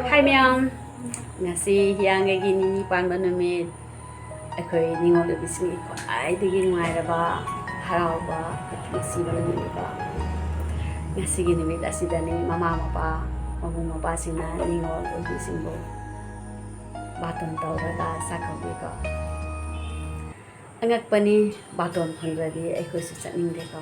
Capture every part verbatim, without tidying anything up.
ꯍꯥꯏ ꯃꯌꯥꯝ, ꯉꯁꯤ ꯍꯤꯌꯥꯡꯒꯩꯒꯤ ꯅꯤꯅꯤ ꯄꯥꯟꯕ ꯅꯨꯃꯤꯠ, ꯑꯩꯈꯣꯏ ꯅꯤꯉꯣꯜ ꯑꯣꯏꯕꯤꯁꯤꯡꯒꯤ ꯈ꯭ꯋꯥꯏꯗꯒꯤ ꯅꯨꯡꯉꯥꯏꯔꯕ, ꯍꯔꯥꯎꯕ, ꯅꯨꯡꯁꯤꯕ ꯅꯨꯃꯤꯠꯅꯤꯀꯣ꯫ ꯉꯁꯤꯒꯤ ꯅꯨꯃꯤꯠ ꯑꯁꯤꯗꯅꯤ ꯃꯃꯥ ꯃꯄꯥ, ꯃꯕꯨꯡ ꯃꯧꯄ꯭ꯋꯥꯁꯤꯡꯅ ꯅꯤꯉꯣꯜ ꯑꯣꯏꯕꯤꯁꯤꯡꯕꯨ ꯕꯥꯇꯣꯟ ꯇꯧꯔꯒ ꯆꯥꯛꯀꯧꯕꯤꯀꯣ꯫ ꯑꯉꯛꯄꯅꯤ, ꯕꯥꯇꯣꯟ ꯐꯪꯗ꯭ꯔꯗꯤ ꯑꯩꯈꯣꯏꯁꯨ ꯆꯠꯅꯤꯡꯗꯦꯀꯣ꯫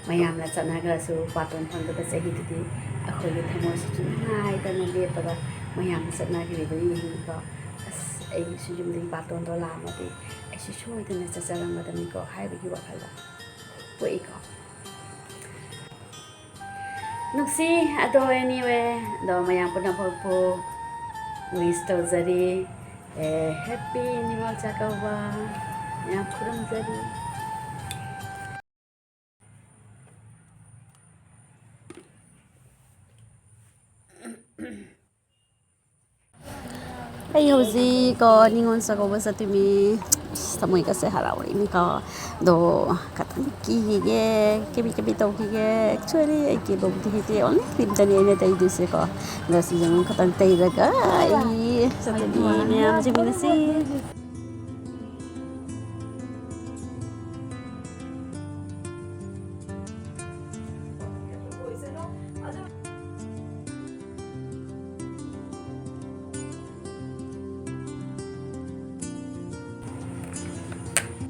ꯃꯌꯥꯝꯅ ꯆꯠꯅꯈ꯭ꯔꯁꯨ ꯕꯥꯇꯣꯟ ꯐꯪꯗꯕ ꯆꯍꯤꯗꯨꯗꯤ ꯑꯩꯈꯣꯏꯒꯤ ꯊꯃꯣꯏꯁꯤꯁꯨ ꯅꯨꯡꯉꯥꯏꯇꯅ ꯂꯦꯞꯄꯒ ꯃꯌꯥꯝꯅ ꯆꯠꯅꯈ꯭ꯔꯤꯗꯨ ꯌꯦꯡꯉꯤꯀꯣ꯫ ꯑꯁ, ꯑꯩꯒꯤꯁꯨ ꯌꯨꯝꯗꯒꯤ ꯕꯥꯇꯣꯟꯗꯣ ꯂꯥꯛꯑꯝꯃꯗꯤ ꯑꯩꯁꯨ ꯁꯣꯏꯗꯅ ꯆꯠꯆꯔꯝꯒꯗꯕꯅꯤꯀꯣ ꯍꯥꯏꯕꯒꯤ ꯋꯥꯈꯜꯗ ꯄꯣꯛꯏꯀꯣ꯫ ꯅꯨꯡꯁꯤ, ꯑꯗꯣ anyway, ꯑꯗꯣ ꯃꯌꯥꯝ ꯄꯨꯝꯅꯃꯛꯄꯨ wish ꯇꯧꯖꯔꯤ꯫ ꯑꯦ, happy ꯅꯤꯉꯣꯜ ꯆꯥꯛꯀꯧꯕ ꯃꯌꯥꯝ ꯈꯨꯔꯨꯝꯖꯔꯤ꯫ ꯑꯩ ꯍꯧꯖꯤꯛ ꯀꯣ ꯅꯤꯉꯣꯜ ꯆꯥꯛꯀꯧꯕ ꯆꯠꯇꯣꯏꯅꯤ꯫ ꯑꯁ, ꯊꯃꯣꯏꯒꯁꯦ ꯍꯔꯥꯎꯔꯤꯅꯤꯀꯣ꯫ ꯑꯗꯣ ꯈꯇꯪ ꯀꯤꯈꯤꯒꯦ, ꯀꯦꯕꯤ ꯀꯦꯕꯤ ꯇꯧꯈꯤꯒꯦ꯫ Actually ꯑꯩ ꯀꯦꯕꯕꯨꯗꯤ ꯍꯩꯇꯦ, only cream ꯇꯅꯤ ꯑꯩꯅ ꯇꯩꯗꯣꯏꯁꯦꯀꯣ꯫ ꯑꯗꯣ ꯁꯤꯁꯦ ꯑꯃꯨꯛ ꯈꯇꯪ ꯇꯩꯔꯒ ꯑꯩ ꯆꯠꯇꯣꯏꯅꯤ꯫ ꯃꯌꯥꯝ ꯌꯦꯡꯃꯤꯟꯅꯁꯤ꯫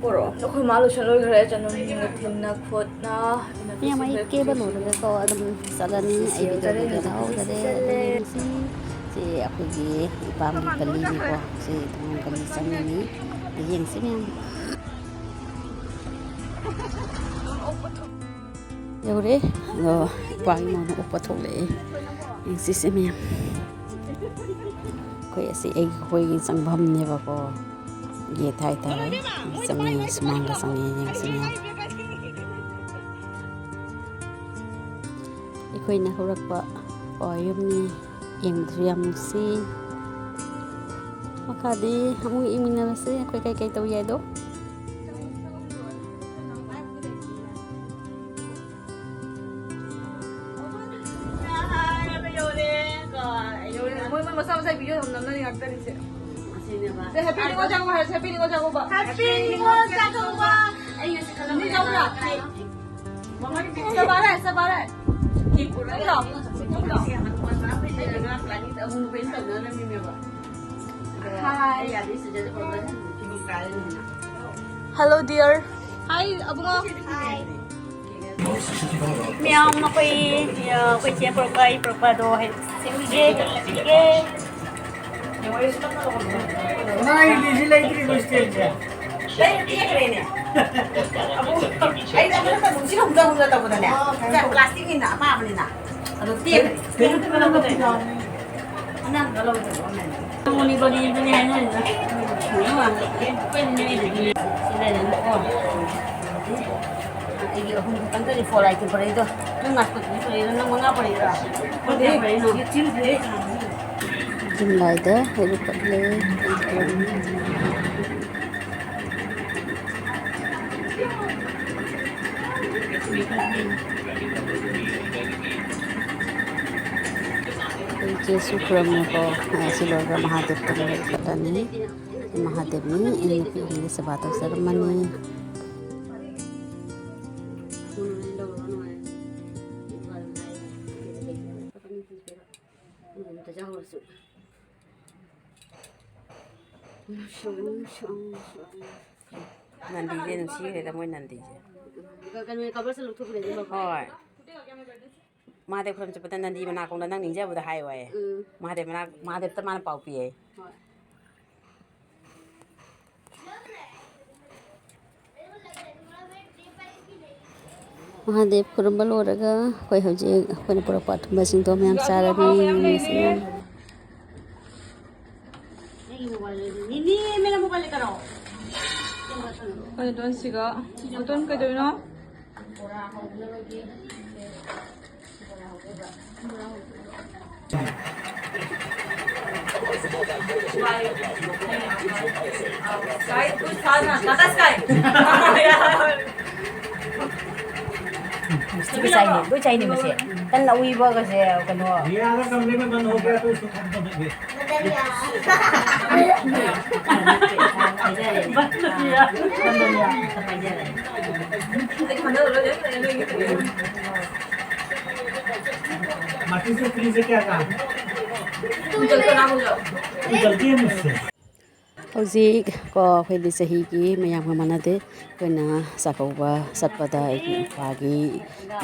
ꯄꯣꯔꯛꯑꯣ꯫ ꯑꯩꯈꯣꯏ ꯃꯥ ꯂꯣꯏꯁꯟ ꯂꯣꯏꯈ꯭ꯔꯦ, ꯆꯅꯝꯒ ꯊꯤꯟꯅ ꯈꯣꯠꯅ꯫ ꯃꯌꯥꯝ ꯑꯩ ꯀꯦꯕ ꯂꯣꯏꯔꯒꯀꯣ ꯑꯗꯨꯝ ꯆꯠꯂꯅꯤ꯫ ꯑꯩ ꯚꯤꯗꯤꯑꯣ ꯂꯧꯍꯧꯗꯔꯦ꯫ ꯑꯗꯨ ꯌꯦꯡꯁꯤ꯫ ꯁꯤ ꯑꯩꯈꯣꯏꯒꯤ ꯏꯄꯥꯝꯒꯤ ꯒꯂꯤꯅꯤꯀꯣ꯫ ꯁꯤ ꯊꯣꯡ ꯒꯂꯤ ꯆꯪꯉꯅꯤ꯫ ꯑꯗꯨ ꯌꯦꯡꯁꯤ ꯃꯌꯥꯝ꯫ ꯌꯧꯔꯦ꯫ ꯑꯗꯣ ꯏꯄꯥ ꯏꯃꯥꯅ ꯎꯞꯄ ꯊꯣꯛꯂꯛꯑꯦ꯫ ꯌꯦꯡꯁꯤꯁꯦ ꯃꯌꯥꯝ꯫ ꯑꯩꯈꯣꯏ ꯑꯁꯤ ꯑꯩꯈꯣꯏꯒꯤ ꯆꯪꯐꯝꯅꯦꯕꯀꯣ꯫ Gate ꯍꯥꯏꯇꯥꯔꯦ꯫ ꯆꯪꯉꯤ, ꯁꯨꯃꯥꯡꯗ ꯆꯪꯉꯤ꯫ ꯌꯦꯡꯁꯤ ꯃꯌꯥꯝ꯫ ꯑꯩꯈꯣꯏꯅ ꯍꯧꯔꯛꯄ ꯀꯣ ꯌꯨꯝꯅꯤ꯫ ꯌꯦꯡꯕꯗꯁꯨ ꯌꯥꯝ ꯅꯨꯡꯁꯤ꯫ ꯃꯈꯥꯗꯤ ꯑꯃꯨꯛ ꯌꯦꯡꯃꯤꯟꯅꯔꯁꯤ ꯑꯩꯈꯣꯏ ꯀꯩꯀꯩ ꯇꯧ ꯌꯥꯏꯗꯣ꯫ ꯃꯣꯏ ꯃꯁꯥ ꯃꯁꯥꯒꯤ video ꯑꯗꯨꯝ ꯅꯝꯅꯔꯤ ꯉꯥꯛꯇꯅꯤꯁꯦ꯫ ꯑꯁꯤꯅꯦꯕ꯫ ꯁꯦ, Happy Nigol ꯆꯥꯛꯀꯧꯕ ꯍꯥꯏꯔꯣ, Happy Nigol ꯆꯥꯛꯀꯧꯕ꯫ Happy Nigol ꯆꯥꯛꯀꯧꯕ꯫ ꯑꯩ ꯉꯁꯤ ꯈꯜꯂꯝꯕꯅꯦ꯫ ꯅꯤꯡꯉꯧꯕ꯭ꯔꯥ? ꯆꯞ ꯃꯥꯟꯅꯩ, ꯆꯞ ꯃꯥꯟꯅꯩ꯫ ꯅꯠꯇ꯭ꯔꯣ? ꯅꯠꯇ꯭ꯔꯣ? Hi. Hello, dear. Hi, ꯑꯕꯨꯡꯉꯣ꯫ Hi. ꯃꯌꯥꯝ ꯑꯩꯈꯣꯏ, ꯑ, ꯑꯩꯈꯣꯏ ꯆꯦ ꯄꯨꯔꯛꯄ, ꯑꯩ ꯄꯨꯔꯛꯄ ꯑꯗꯣ ꯍꯦꯛ ꯁꯦꯝꯕꯤꯒꯦ, ꯀꯠꯄꯤꯒꯦ꯫ ꯃꯥꯒꯤꯗꯤ ꯁꯤ ꯂꯩꯇ꯭ꯔꯤꯕꯣ, stand ꯁꯦ? ꯂꯩꯔ ꯇꯦꯛꯈ꯭ꯔꯦꯅꯦ꯫ ꯑꯕꯨꯡ, ꯑꯩꯅ ꯑꯃꯨꯛꯇ ꯅꯨꯡꯁꯤꯠ ꯍꯨꯝꯖ ꯍꯨꯝꯖ ꯇꯧꯕꯗꯅꯦ, ꯁꯦ, plastic ꯅꯤꯅ ꯑꯄꯥꯕꯅꯤꯅ꯫ ꯑꯗꯣ ꯇꯦꯛꯈ꯭ꯔꯦ꯫ ꯀꯩꯅꯣ ꯇꯧꯕ ꯂꯧꯒꯗꯣꯏꯅꯣ? ꯑꯉꯥꯡꯗꯣ ꯂꯧꯒꯗꯣꯏꯅꯣ online ꯗ? ꯃꯣꯅꯤ ꯕꯣꯅꯤ ꯑꯗꯨꯅꯦ ꯍꯥꯏꯅꯔꯤꯗꯣ꯫ ꯁꯤ ꯂꯩꯔꯦꯅꯦꯀꯣ꯫ ꯑꯩꯒꯤ ꯑꯍꯨꯝ ꯈꯛꯇꯪꯗꯅꯤ four item ꯄꯨꯔꯛꯏꯗꯣ꯫ ꯅꯪ ꯅꯥꯁꯄꯇꯤꯗꯤ ꯄꯨꯔꯛꯏꯔꯣ? ꯅꯪ ꯃꯉꯥ ꯄꯨꯔꯛꯏꯔꯣ? ꯅꯪ ꯀꯌꯥ ꯄꯨꯔꯛꯏꯅꯣ? ꯖꯤꯝꯂꯥꯏꯗ ꯍꯩꯔꯨꯛ ꯀꯠꯂꯦ꯫ ꯑꯩꯈꯣꯏ ꯏꯆꯦꯁꯨ ꯈꯨꯔꯨꯝꯃꯦꯀꯣ꯫ ꯑ, ꯁꯤ ꯂꯣꯏꯔꯒ ꯃꯍꯥꯗꯦꯕꯇ ꯂꯣꯏꯔꯒ ꯀꯠꯂꯅꯤ꯫ ꯃꯍꯥꯗꯦꯕꯅꯤ, ꯑꯩ ꯅꯨꯄꯤ ꯑꯍꯨꯝꯒꯤ ꯁꯦꯕꯥ ꯇꯧꯖꯔꯝꯃꯅꯤ꯫ ꯅꯟꯗꯤꯁꯦ ꯅꯨꯡꯁꯤꯈ꯭ꯔꯦꯗ, ꯃꯣꯏ ꯅꯟꯗꯤꯁꯦ꯫ ꯀꯩꯅꯣ, cover ꯁꯦ ꯂꯧꯊꯣꯛꯈ꯭ꯔꯦ ꯑꯗꯨꯒ꯫ ꯍꯣꯏ꯫ ꯃꯍꯥꯗꯦꯕ ꯈꯨꯔꯨꯝ ꯆꯠꯄꯗ ꯅꯟꯗꯤ ꯃꯅꯥꯀꯣꯡꯗ ꯅꯪ ꯅꯤꯡꯖꯕꯗꯣ ꯍꯥꯏꯌꯣ ꯍꯥꯏꯌꯦ꯫ ꯎꯝ꯫ ꯃꯍꯥꯗꯦꯕ ꯃꯅꯥꯛ-, ꯃꯍꯥꯗꯦꯕꯇ ꯃꯥꯅ ꯄꯥꯎ ꯄꯤꯌꯦ꯫ ꯍꯣꯏ꯫ ꯃꯍꯥꯗꯦꯕ ꯈꯨꯔꯨꯝꯕ ꯂꯣꯏꯔꯒ ꯑꯩꯈꯣꯏ ꯍꯧꯖꯤꯛ ꯑꯩꯈꯣꯏꯅ ꯄꯨꯔꯛꯄ ꯑꯊꯨꯝꯕꯁꯤꯡꯗꯣ ꯃꯌꯥꯝ ꯆꯥꯔꯅꯤ꯫ ꯃꯤꯃꯤꯁꯤꯡ ꯃꯌꯥꯝ꯫ ꯑꯩꯈꯣꯏ ꯗꯣꯟꯁꯤꯒ, ꯗꯣꯟ ꯀꯩꯗꯧꯔꯤꯅꯣ? ꯂꯣꯏ ꯆꯥꯏꯅꯦ, ꯂꯣꯏ ꯆꯥꯏꯅꯦ ꯃꯁꯦ꯫ ꯀꯟꯅ ꯑꯎꯏꯕꯒꯁꯦ ꯀꯩꯅꯣ꯫ ये आधा कमरे में बंद हो गया तो उसको कौन सा देंगे? माटी से फ्री से क्या कहा? तू गलती है मुझसे। ꯍꯧꯖꯤꯛ ꯀꯣ ꯑꯩꯈꯣꯏꯗꯤ ꯆꯍꯤꯒꯤ ꯃꯌꯥꯝꯒ ꯃꯥꯟꯅꯗꯦ꯫ ꯑꯩꯈꯣꯏꯅ ꯆꯥꯛꯀꯧꯕ ꯆꯠꯄꯗ ꯑꯩꯒꯤ ꯏꯄꯥꯒꯤ,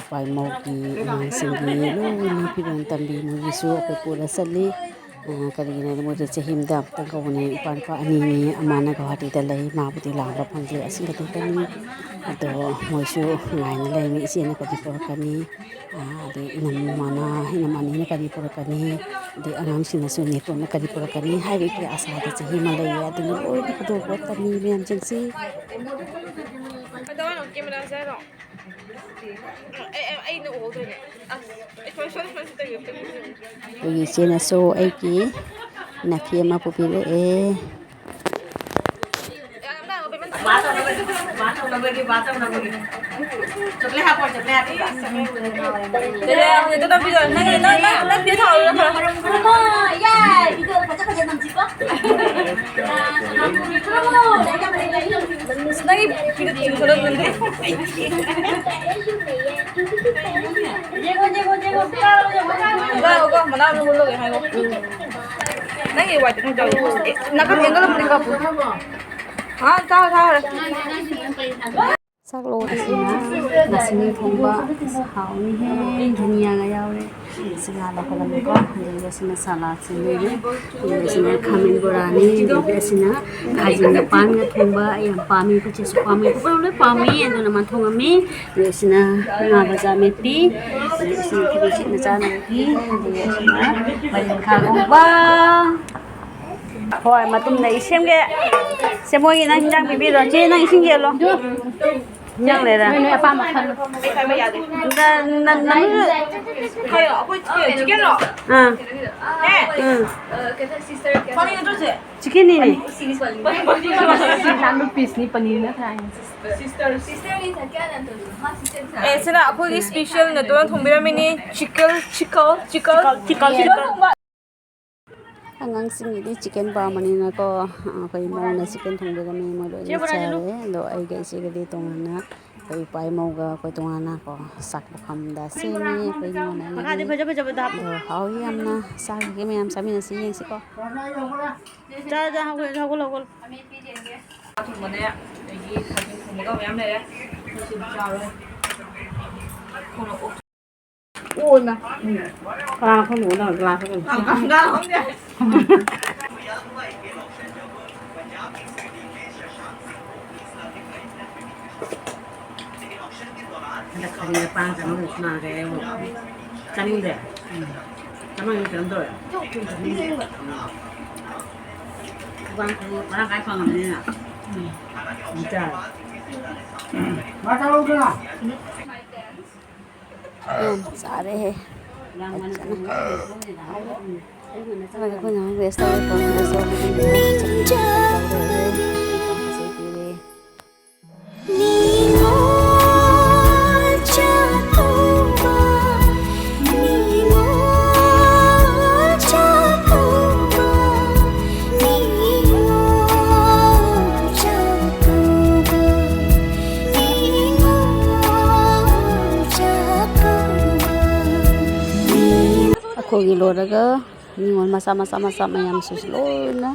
ꯏꯄꯥ ꯏꯃꯧꯒꯤ, ꯑꯉꯥꯡꯁꯤꯡꯒꯤ ꯂꯣꯏꯅ ꯐꯤꯔꯣꯜ ꯇꯝꯕꯤ꯫ ꯃꯣꯏꯒꯤꯁꯨ ꯑꯩꯈꯣꯏ ꯄꯨꯔ ꯆꯠꯂꯤ꯫ ꯑ, ꯀꯔꯤꯒꯤꯅꯣ ꯍꯥꯏꯗꯤ ꯃꯣꯏꯗꯤ ꯆꯍꯤ ꯑꯃꯗ ꯑꯃꯨꯛꯇꯪ ꯀꯧꯕꯅꯦ꯫ ꯏꯄꯥ ꯅꯨꯄꯥ ꯑꯅꯤꯅꯤ, ꯑꯃꯅ ꯒꯧꯍꯥꯇꯤꯗ ꯂꯩ, ꯃꯥꯕꯨꯗꯤ ꯂꯥꯛꯄ ꯐꯪꯗꯦ꯫ ꯑꯁꯤꯗꯗꯤ ꯀꯔꯤ ꯑꯗꯣ ꯃꯣꯏꯁꯨ ꯉꯥꯏꯅ ꯂꯩꯔꯝꯃꯤ꯫ ꯏꯆꯦꯅ ꯀꯔꯤ ꯄꯨꯔꯛꯀꯅꯤ, ꯑ, ꯑꯗꯩ ꯏꯅꯝꯃꯅ, ꯏꯅꯝꯃ ꯑꯅꯤꯅ ꯀꯔꯤ ꯄꯨꯔꯛꯀꯅꯤ, ꯑꯗꯩ ꯑꯉꯥꯡꯁꯤꯡꯅꯁꯨ ꯅꯦꯇꯣꯟꯅ ꯀꯔꯤ ꯄꯨꯔꯛꯀꯅꯤ ꯍꯥꯏꯕꯒꯤ ꯑꯁꯥꯗ ꯆꯍꯤ ꯑꯃ ꯂꯩꯌꯦ꯫ ꯑꯗꯨꯅ ꯂꯣꯏꯅ ꯈꯨꯗꯣꯜꯄꯣꯠ ꯇꯝꯃꯤ ꯃꯌꯥꯝꯁꯤꯡꯁꯤ꯫ ꯀꯩꯗꯧꯔꯤꯅꯣ? ꯀꯦꯃꯦꯔꯥꯁꯦ ꯍꯥꯏꯔꯣ? ꯑꯦ, ꯑꯦ, ꯑꯩꯅ ꯎꯍꯧꯗ꯭ꯔꯦꯅꯦ꯫ ꯑꯁ, ꯑꯩ ꯁꯨꯃꯥꯏ, ꯁꯨꯃꯥꯏ, ꯁꯨꯃꯥꯏ ꯇꯧꯒꯦ, ꯑꯝꯇ ꯌꯦꯡꯁꯤ꯫ ꯑꯩꯈꯣꯏꯒꯤ ꯏꯆꯦꯅꯁꯨ ꯑꯩꯒꯤ ꯅꯥꯐꯤ ꯑꯃ ꯄꯨꯕꯤꯔꯛꯑꯦ꯫ ꯆꯣꯀ꯭ꯂꯦꯠ ꯍꯥꯞꯄꯣ, ꯆꯣꯀ꯭ꯂꯦꯠ ꯍꯥꯞꯄꯣ꯫ ꯆꯣꯀ꯭ꯂꯦꯠ ꯍꯥꯞꯄꯣ, ꯅꯪ, ꯅꯪ, ꯅꯪ, ꯅꯪ ꯄꯤꯊꯛꯑꯣ, ꯅꯪ ꯈꯔ꯫ ꯅꯪꯒꯤ ꯐꯤꯗꯨ ꯆꯤꯡꯊꯣꯛꯂꯛꯄꯅꯦ꯫ ꯌꯦꯡꯉꯣ, ꯌꯦꯡꯉꯣ, ꯌꯦꯡꯉꯣ, ꯆꯥꯔꯣ, ꯌꯦꯡꯉꯣ, ꯆꯥꯔꯣ, ꯌꯦꯡꯉꯣ꯫ ꯃꯅꯥ, ꯃꯅꯥ ꯑꯃ ꯂꯧꯔꯒꯦ ꯍꯥꯏꯌꯣ꯫ ꯅꯪꯒꯤ ꯋꯥꯏꯠꯇꯨ ꯅꯪ ꯆꯥꯎ꯫ ꯑꯦ, ꯅꯥꯀꯟ angle ꯑꯃꯗꯤ ꯀꯥꯞꯄꯨ꯫ ꯑꯥ, ꯆꯥꯔꯣ, ꯆꯥꯔꯣ꯫ ꯆꯥꯛꯂꯣ ꯑꯁꯤꯅ ꯉꯥꯁꯤꯡ ꯊꯣꯡꯕ꯫ ꯑꯁ, ꯍꯥꯎꯅꯤꯍꯦ, ꯙꯅꯤꯌꯥꯒ ꯌꯥꯎꯔꯦ꯫ ꯑꯁꯤ ꯉꯥ ꯂꯧꯈꯠꯂꯝꯃꯦꯀꯣ꯫ ꯑꯗꯨꯒ ꯁꯤꯅ ꯁꯂꯥꯗ ꯁꯦꯝꯗꯣꯏꯅꯦ꯫ ꯑꯗꯨꯒ ꯁꯤꯅ ꯈꯥꯃꯦꯟ ꯕꯣꯔꯥꯅꯤ꯫ ꯑꯗꯨꯒ ꯁꯤꯅ ꯈꯥꯖꯤꯡꯒ ꯄꯥꯟꯒ ꯊꯣꯡꯕ꯫ ꯑꯩ ꯌꯥꯝ ꯄꯥꯝꯃꯤ, ꯑꯩꯈꯣꯏ ꯆꯦꯁꯨ ꯄꯥꯝꯃꯤ, ꯑꯩꯈꯣꯏ ꯄꯨꯂꯞ ꯂꯣꯏ ꯄꯥꯝꯃꯤ꯫ ꯑꯗꯨꯅ ꯃꯥ ꯊꯣꯡꯉꯝꯃꯤ꯫ ꯑꯗꯨꯒ ꯁꯤꯅ ꯉꯥ ꯃꯆꯥ ꯃꯦꯠꯄꯤ꯫ ꯑꯗꯨꯒ ꯁꯤꯅ ꯊꯕꯤ ꯁꯤꯠꯅ ꯆꯥꯅꯕꯒꯤ꯫ ꯑꯗꯨꯒ ꯁꯤꯅ ꯃꯥꯏꯔꯦꯟ ꯈꯥ ꯉꯧꯕ꯫ ꯍꯣꯏ, ꯃꯇꯨꯝꯗ ꯑꯩ ꯁꯦꯝꯒꯦ꯫ ꯁꯦ, ꯃꯣꯏꯒꯤ ꯅꯪ ꯍꯤꯟꯖꯥꯡ ꯄꯤꯕꯤꯔꯣ꯫ ꯆꯦ, ꯅꯪ ꯏꯁꯤꯡ ꯌꯦꯜꯂꯣ꯫ ꯏꯟꯖꯥꯡ ꯂꯩꯔ? ꯅꯣꯏ, ꯅꯣꯏ ꯑꯄꯥꯝꯕ ꯈꯜꯂꯣ꯫ ꯅ-, ꯅ-, ꯅꯪ-, ꯀꯩꯅꯣ, ꯑꯩꯈꯣꯏ ꯆꯤꯛꯀꯟ, ꯆꯤꯛꯀꯟꯂꯣ? ꯑꯥ꯫ ꯅꯦ? ꯎꯝ꯫ ꯀꯩꯅꯣ, ꯁꯤꯁꯇꯔ ꯀꯩꯅꯣ? ꯐꯅꯤ ꯅꯠꯇ꯭ꯔꯣ ꯁꯦ? ꯆꯤꯛꯀꯟꯅꯤꯅꯦ꯫ ꯄꯅꯤꯔ ꯄꯤꯁꯅꯤ, ꯄꯅꯤꯔ ꯅꯠꯇ꯭ꯔꯥ ꯍꯥꯏꯅꯦ꯫ ꯁꯤꯁꯇꯔ, ꯁꯤꯁꯇꯔ ꯅꯤ ꯁꯥ ꯀꯌꯥ ꯅꯠꯇ꯭ꯔꯣ? ꯍꯥ, ꯁꯤꯁꯇꯔ ꯅꯤ ꯁꯥ꯫ ꯑꯦ, ꯁꯤꯅ ꯑꯩꯈꯣꯏꯒꯤ ꯁ꯭ꯄꯦꯁꯦꯜ ꯅꯦꯇꯣꯟꯅ ꯊꯣꯡꯕꯤꯔꯝꯃꯤꯅꯤ꯫ ꯆꯤꯛꯀꯜ, ꯆꯤꯛꯀꯜ, ꯆꯤꯛꯀꯜ, ꯆꯤꯛꯀꯜ, ꯆꯤꯛꯀꯜ ꯊꯣꯡꯕ꯫ ꯑꯉꯥꯡꯁꯤꯡꯒꯤꯗꯤ ꯆꯤꯛꯀꯟ ꯄꯥꯝꯕꯅꯤꯅꯀꯣ, ꯑꯩꯈꯣꯏ ꯃꯧꯅ ꯆꯤꯛꯀꯟ ꯊꯣꯡꯕꯤꯔꯝꯃꯤ, ꯃꯣꯏ ꯂꯣꯏꯅ ꯆꯥꯔꯦ꯫ ꯑꯗꯣ ꯑꯩꯒ ꯏꯆꯦꯒꯗꯤ ꯇꯣꯉꯥꯟꯅ, ꯑꯩꯈꯣꯏ ꯏꯄꯥ ꯏꯃꯧꯒ ꯑꯩꯈꯣꯏ ꯇꯣꯉꯥꯟꯅ ꯀꯣ, ꯆꯥꯛ ꯄꯨꯈꯝꯗ ꯁꯦꯝꯃꯤ ꯑꯩꯈꯣꯏ ꯏꯃꯧꯅ ꯑꯅꯤꯒꯤ꯫ ꯃꯈꯥꯗꯤ ꯐꯖ ꯐꯖꯕꯗ ꯍꯥꯞꯄꯨ꯫ ꯑꯗꯣ ꯍꯥꯎꯏ ꯌꯥꯝꯅ, ꯆꯥꯈꯤꯒꯦ ꯃꯌꯥꯝ ꯆꯥꯃꯤꯟꯅꯁꯤ, ꯌꯦꯡꯁꯤꯀꯣ꯫ ꯆꯥ, ꯆꯥ, ꯍꯧꯒꯠꯂꯣ, ꯍꯧꯒꯠꯂꯣ, ꯍꯧꯒꯠꯂꯣ꯫ ꯊꯣꯡꯕꯅꯦ, ꯑꯗꯒꯤ ꯊꯥꯡꯖꯤꯡ ꯊꯣꯡꯕꯒ ꯃꯌꯥꯝ ꯂꯩꯔꯦ꯫ ꯑꯩꯈꯣꯏꯁꯨ ꯆꯥꯔꯣꯏ꯫ ꯑꯣ, ꯏꯃꯥ꯫ ꯎꯝ꯫ ꯀꯅꯥꯅ ꯈꯪꯗꯣꯏꯅꯣ? ꯅꯪ ꯒ꯭ꯂꯥꯁꯇ ꯀꯩꯅꯣ? ꯀꯅꯥꯅ ꯈꯪꯗꯣꯏꯅꯣ? ꯍꯟꯗꯛ ꯈꯥꯃꯦꯟ ꯄꯥꯡ ꯆꯥꯃꯟꯗꯅ ꯅꯥꯔꯦ꯫ ꯆꯥꯅꯤꯡꯗ꯭ꯔꯦ꯫ ꯆꯥꯃꯟꯗꯅ ꯀꯩꯅꯣꯝ ꯇꯧꯔꯦ꯫ ꯈꯨꯕꯥꯡ ꯈꯨꯕꯨ ꯃꯔꯥꯡ ꯀꯥꯏ ꯐꯪꯉꯕꯅꯤꯅ꯫ ꯎꯝ꯫ ꯆꯥꯔꯦ꯫ ꯃꯥ ꯆꯥꯔꯧꯗꯅ꯫ ꯌꯥꯝ ꯆꯥꯔꯦꯍꯦ꯫ ꯐꯖꯅ꯫ ꯑꯗꯨꯒ ꯑꯩꯈꯣꯏ ꯉꯥꯏꯍꯥꯛ rest ꯇꯧꯔꯦ, ꯄꯨꯡ rest ꯇꯧꯔꯕ ꯃꯇꯨꯡꯗ ꯆꯥꯛ ꯆꯥꯔꯦ꯫ ꯄꯤꯔꯦ꯫ ꯅꯤꯉꯣꯜ ꯆꯥꯛꯀꯧꯕ, ꯅꯤꯉꯣꯜ ꯆꯥꯛꯀꯧꯕ, ꯅꯤꯉꯣꯜ ꯆꯥꯛꯀꯧꯕ, ꯅꯤꯉꯣꯜ ꯆꯥꯛꯀꯧꯕ꯫ ꯑꯩꯈꯣꯏꯒꯤ ꯂꯣꯏꯔꯒ ꯅꯤꯉꯣꯜ ꯃꯆꯥ ꯃꯆꯥ ꯃꯆꯥ ꯃꯌꯥꯝꯁꯤꯁꯨ ꯂꯣꯏꯅ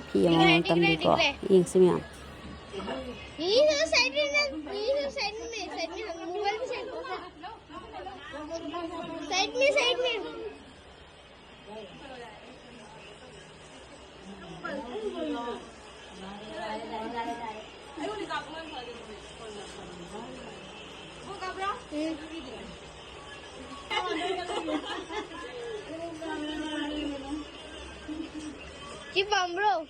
ꯐꯤ ꯑꯃꯃꯝ ꯇꯝꯕꯤꯀꯣ꯫ ꯌꯦꯡꯁꯤ ꯃꯌꯥꯝ꯫ ꯌꯦꯡꯁꯤ, side ꯃꯤꯔ, ꯌꯦꯡꯁꯤ, side ꯃꯤꯔ, side ꯃꯤꯔ, mobile ꯃꯤ side ꯃꯤꯔ, side ꯃꯤꯔ, side ꯃꯤꯔ꯫ ꯁꯤ ꯄꯥꯝꯕ꯭ꯔꯣ?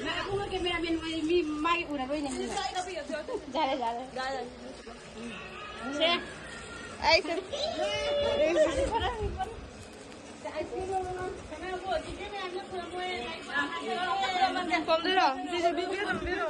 ꯅꯪ ꯑꯗꯨꯒ cameraman ꯑꯣꯏ ꯃꯤ ꯃꯥꯒꯤ ꯎꯔꯔꯣꯏꯅꯦ ꯃꯤꯅ꯫ ꯌꯥꯔꯦ, ꯌꯥꯔꯦ꯫ ꯁꯦ꯫ ꯑꯩꯁꯦ꯫ ꯄꯣꯝꯗꯣꯏꯔꯣ? ꯁꯤꯁꯦ video ꯅꯝꯕꯤꯔꯣ꯫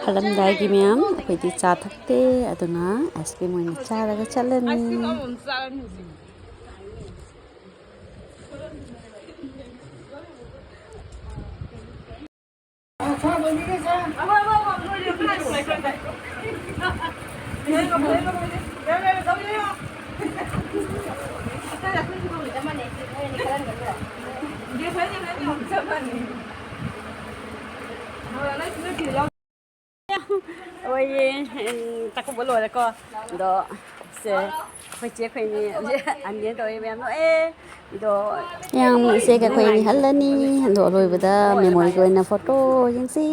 ꯍꯜꯂꯝꯗꯥꯏꯒꯤ ꯃꯌꯥꯝ, ꯑꯩꯈꯣꯏꯗꯤ ꯆꯥ ꯊꯛꯇꯦ, ꯑꯗꯨꯅ ice cream ꯑꯣꯏꯅ ꯆꯥꯔꯒ ꯆꯠꯂꯅꯤ꯫ ꯍꯣꯏꯌꯦ, ꯎꯝ, ꯆꯥꯛꯀꯧꯕ ꯂꯣꯏꯔꯦꯀꯣ꯫ ꯑꯗꯣ ꯁꯦ, ꯑꯩꯈꯣꯏ ꯆꯦ ꯑꯩꯈꯣꯏꯅꯤ, ꯑꯅꯤꯅ ꯇꯧꯔꯤ ꯃꯌꯥꯝ ꯅꯣꯛꯑꯦ꯫ ꯑꯗꯣ ꯌꯥꯝ ꯏꯆꯦꯒ ꯑꯩꯈꯣꯏ ꯑꯅꯤ ꯍꯜꯂꯅꯤ꯫ ꯑꯗꯣ ꯑꯂꯣꯏꯕꯗ memoryꯒꯤ ꯑꯣꯏꯅ photo ꯌꯦꯡꯁꯤ꯫